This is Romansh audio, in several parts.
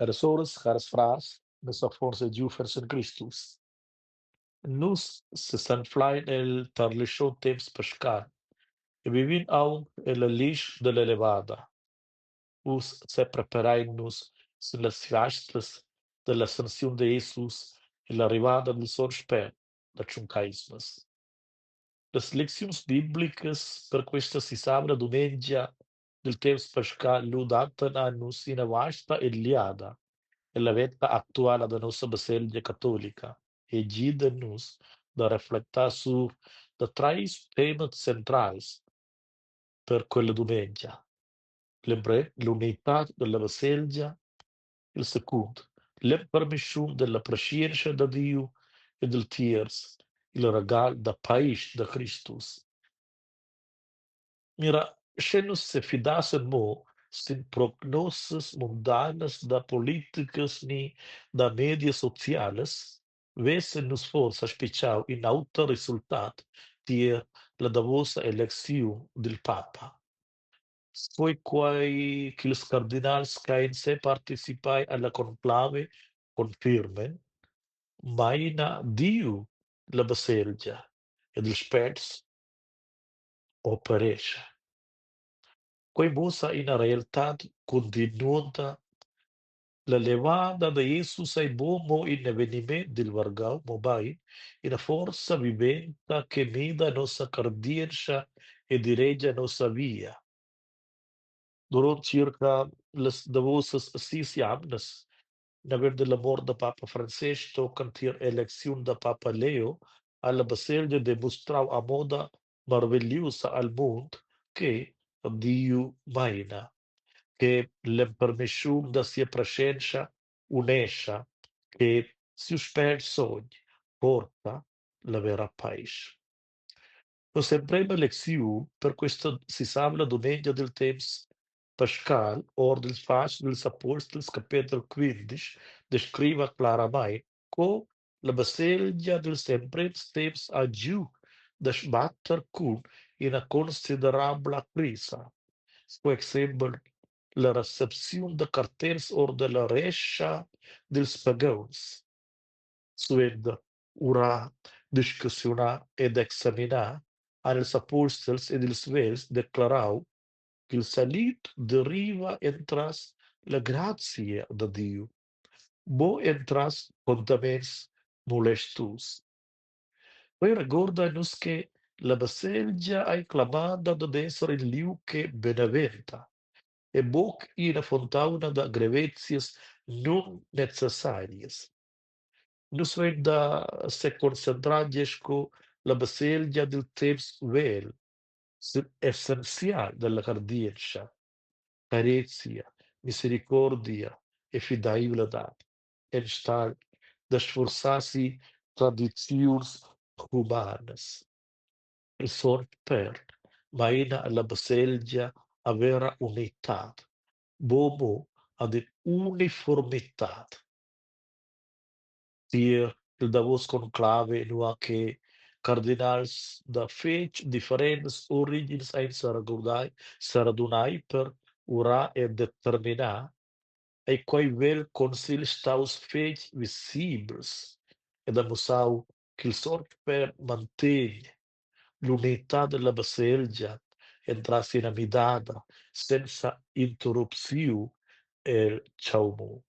Caras soras, cars frars, mes affons e giuvens en Cristus. Nus sesanflein el tarlischont temps pascal e vivin aunc ella glisch dalla levada. Uss sepreparein nus sin las fiastas dall'ascensiun da Jesus e l'arrivada dil Sogn Spert da Tschuncheismas. Las lecziuns biblicas per questa sisavla dumengia dil temps pascal lu dattan a nus ina vasta egliada ella veta actuala da nossa baselgia catolica e gidan nus da reflectar sur da treis temas centrals per quella dumengia. L'emprem l'unitad dalla baselgia, il secund l'empermischun dalla preschientscha da Diu ed il tierz il regal da paisch da Cristus. Mira, sche nus sefidassen mo sin prognosas mundanas da politicas ni da medias socialas, vessen nus forsa spitgau in auter resultat tier la davosa elecziun dil papa. Sco quei ch'ils cardinals ch'ein separticipai alla conclave confirmen, meina Diu la baselgia ed ils spérts operescha. Quei muossa ina realtad cuntinuonta. La levada da Jesus ei buc mo in eveniment dil vargau, mobein ina forza viventa che mida nossa cardientscha e diregia nossa via. Duront circa las davosas sis jamnas naven dalla mort da papa Francestg tochen tier elecziun da papa Leo ha la baselgia demustrau a moda marvegliusa al mund che Diu meina, che l'empermischun da sia preschentscha unescha, che siu Spert Sogn porta la vera paisch. Nossa emprema lecziun per questa sisavla dumengia dil temps pascal ord ils fatgs dils apostels capetel 15 descriva claramain co la baselgia dils emprems temps ha giu da sbatter cun ina considerabla crisa, sco exempel la recepziun da cartels or dalla rescha dils pagauns. Suenter urar, discussiunar ed examinar han ils apostels ed ils vegls declarau ch'il salit deriva entras la grazia da Diu, mo entras condaments mulestus. Quei regorda nus che la baselgia ei clamada dad esser in liug che beneventa e buc ina fontauna da grevezias nunnecessarias. Nus vein da seconcentrar gest sco la baselgia dil temps vegl sin essenzial dalla cardientscha, carezia, misericordia e fideivladad, enstagl da sfurzar si tradiziuns humanas. Il sogn Pert maina alla baselgia a vera unitad, buc mo ad in'uniformitad. Tier il davos conclave nua che cardinals da fetg differents origins ein seregurdai seradunai per urar e determinar, ei quei vegl concil staus fetg visibels ed ha mussau ch'il sogn per mantegn l'unitad dalla baselgia entras ina midada senza interrupziun el tschau.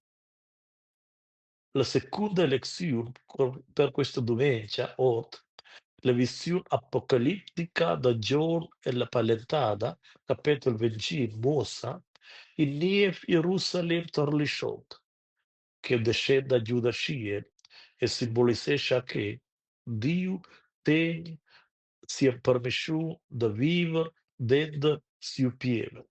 La secunda elecziun per questa dumengia ord la visiun apocaliptica da Gion ella Palentada, capetel 25, muossa in niev Jerusalem tarlischont che descenda giu da tschiel e simbolisescha che Diu tegn sia permischun da viver denter siu pievel.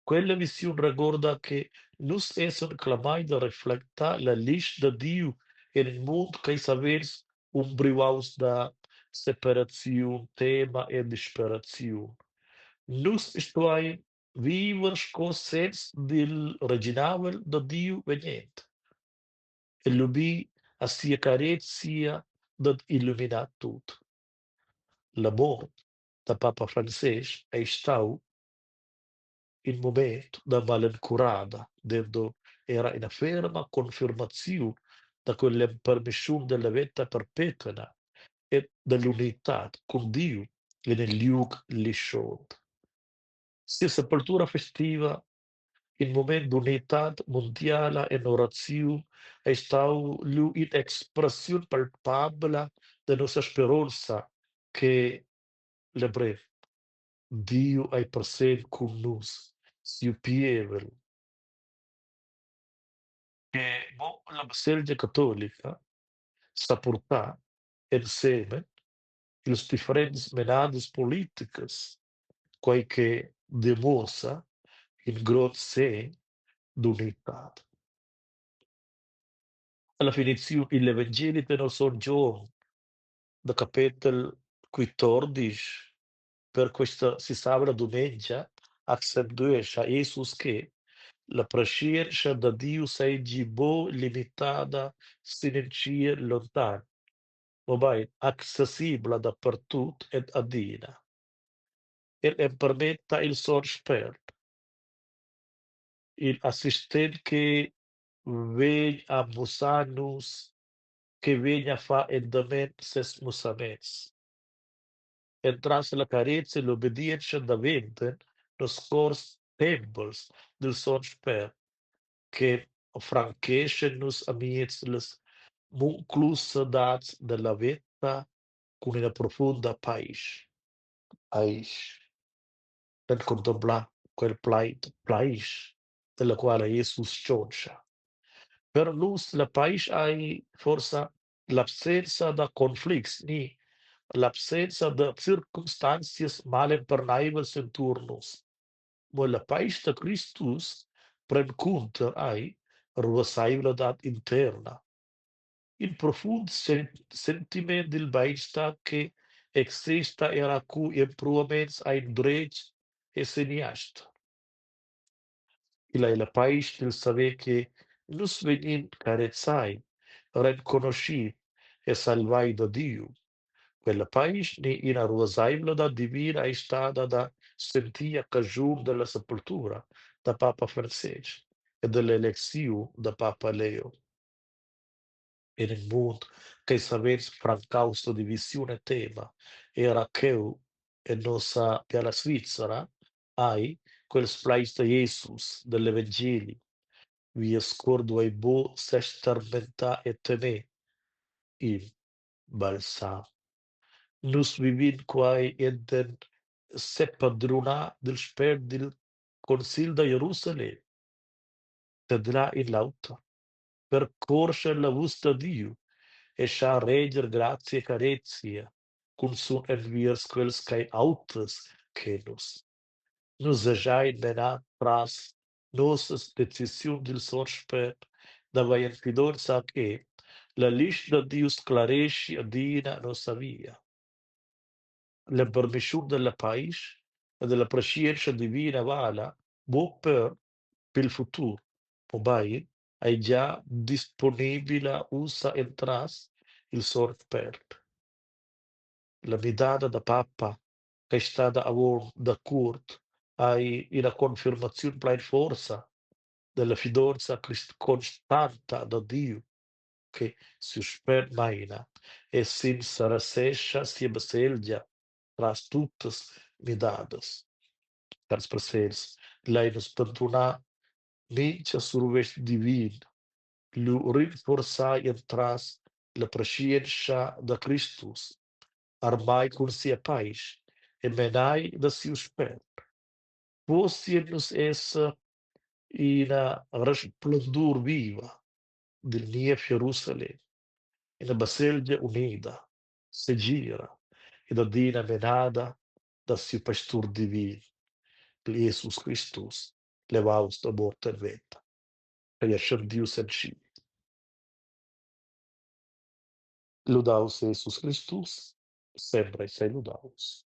Quella visiun regorda che nus essan clamai da reflectar la glisch da Diu en in mund ch'ei savens umbrivaus da separaziun, tema e disperaziun. Nus stuein viver sco sezs dil reginavel da Diu vegnent e lubir a sia carezia dad illuminar tut. La mort da papa Francestg ei stau in mument da malencurada, denton era ina ferma confirmaziun da quell'empermischun della veta perpetna e dall'unitad cun Diu en il liug lischont. Sia sepultura festiva, in mument d'unitad mundiala en oraziun, ei stau lu in'expressiun palpabla da nossa speronza che la brev Diu ei present cun nus, siu pievel. Che mo la baselgia catolica sa purtar ensemen ils differents menadis politicas, quei che demuossa in grond segn d'unitad. Alla finiziun igl evangeli tenor sogn Gion da capetel 14 per questa sisavla dumengia accentuescha Jesus che la preschientscha da Diu seigi buc limitada sin in tschiel lontan, mobein accessibla dapertut ed adina. El empermetta il Sogn Spert, igl assistent che vegn a mussar nus, che vegn a far endamen ses mussaments. Entras la carezia e l'obedientscha daventen nos cors tempels dil Sogn Spert che francheschan nus amiez las munclusadads dalla veta cun ina profunda paisch. Paisch. Per contemplar quel plaid plaisch della quala Jesus tschontscha. Per nus la paisch ei forsa l'absenza da conflicts ni l'absenza da circumstanzias malemperneivlas entuorn nus. Mo la paisch da Cristus pren cunter ei ruasseivladad interna. In profund sentiment dil beinstar che exista era cu empruaments ein dretg e seniastr. Igl ei la paisch dil saver che nus vegnin carezai, renconoschi e salvai da Diu. Quella paisch ni ina ruasseivladad divina ei stada da sentir a caschun dalla sepultura da papa Francestg e dall'elecziun da papa Leo. En in mund ch'ei savens francaus da divisiun e tema, era cheu en nossa biala Svizra, hai quels plaids da Jesus dall'evangeli: Vies cor duei buc sestermentar e temer il balsam. Nus vivin quei enten sepadrunar dil spért dil concil da Jerusalem, tedlar in l'auter. Percorscher la vusch da Diu e schar reger grazia e carezia, cunzun enviers quels ch'ein auters che nus. Nus segein menar tras nossas decisiuns dil Sogn Spert da vegnir en fidonza che la glisch da Diu sclareschi adina nossa via. L'empermischun dalla paisch e dalla preschientscha divina vala buc per pil futur, mobein ei gia disponibla ussa entras il Sogn Spert. La midada da papa ch'ei stada avon dacuort ei ina confirmaziun plein forza dalla fidonza constanta da Diu che siu spert meina e sinceresescha sia baselgia tras tuttas midadas. Cars presents, lein nus bandunar Mincha survetsch divin lu rinforzai entras la preschientscha da Cristus, armai cun sia paisch e menai da siu spert, possien nus esser ina resplendur viva dil niev Jerusalem, ina baselgia unida, segira ed adina menada da siu pastur divin, Jesus Cristus, levaus da mort en veta. Ei ascendius en tschiel. Ludaus Jesus Cristus, sempre sei ludaus.